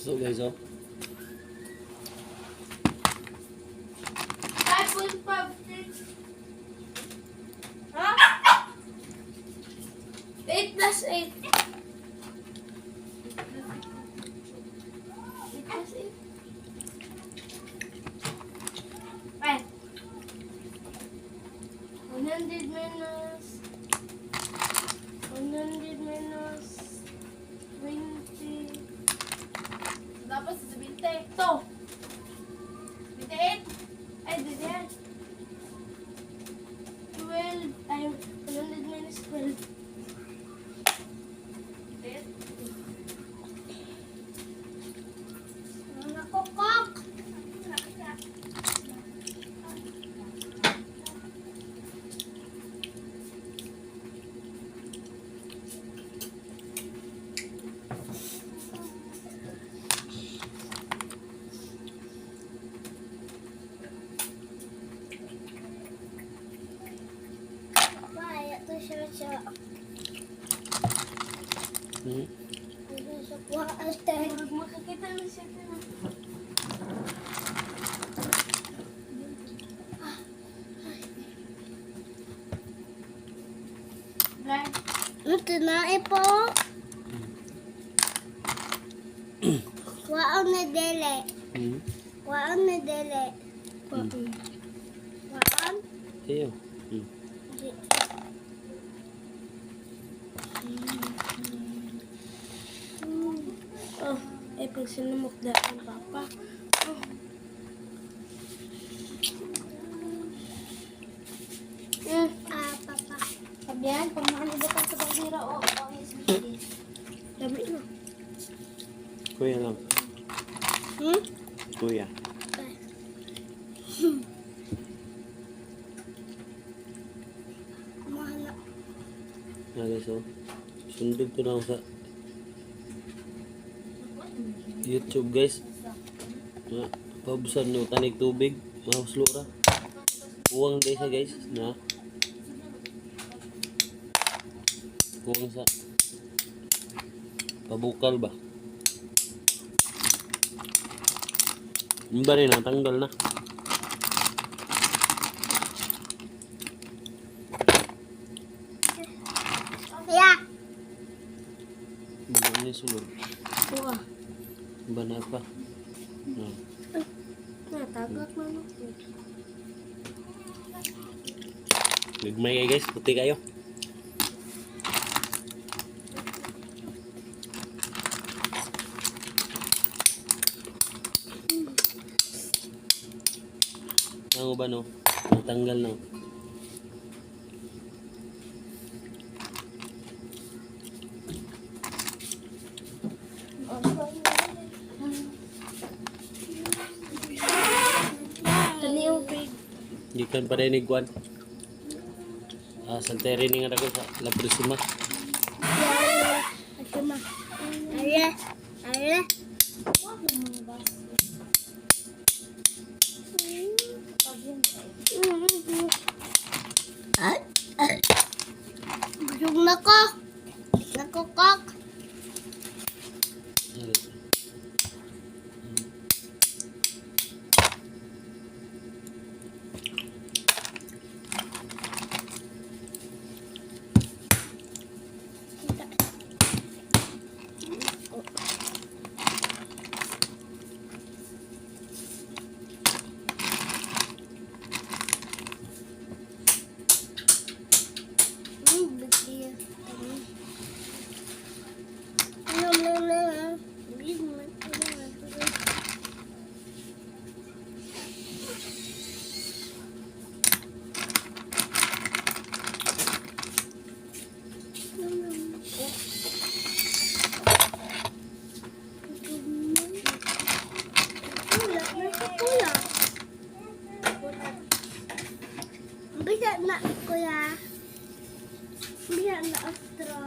So guys, oh. 5.5. Ha? 8 plus 8. 8 plus 8. Ay. 100 minus 100 minus 20. Dapat sa 20. 2. 28. Ay, di yan. 12. Ay, 100 minus 12. 28. Nakukok! Why? Ito siya siya. Ito siya. Wah, ate. Murag makakita na siya na. Blind. Ito na ipo. Waon na dele. Waon na dele. Waon. Tiyo. Oh, ay pag sinumok na ang papa. Oh. Ah, papa. Sabihan, pag makalibutan sa paghira, o, ang SBD. Dami na. Kuya lang. Hmm? Kuya. Mahal na. Na guys, oh. Sundog ko na ako sa YouTube guys. Na, paubusan no tanig tubig. Mahuslo ra. Kuwang day sa guys na. Kuwang sa pabukal ba? Iba rin, natanggal na. Ya. Iba na yung sulod. Kuha. Iba na pa. No. Natagak na no. Gagmay kayo guys, puti kayo. Ano ba no? Natanggal na. Tani yung pig. Gikan pa rin ni Guan. Ah, saltere ni nga ako sa La Prisma. Ya. Ate ma. Ale. Ale. Busog na ko. Nakukok. Bigyan. No, no, no. Kuya, nasa kuya. Bisa na, kuya. Bisa na, ostro.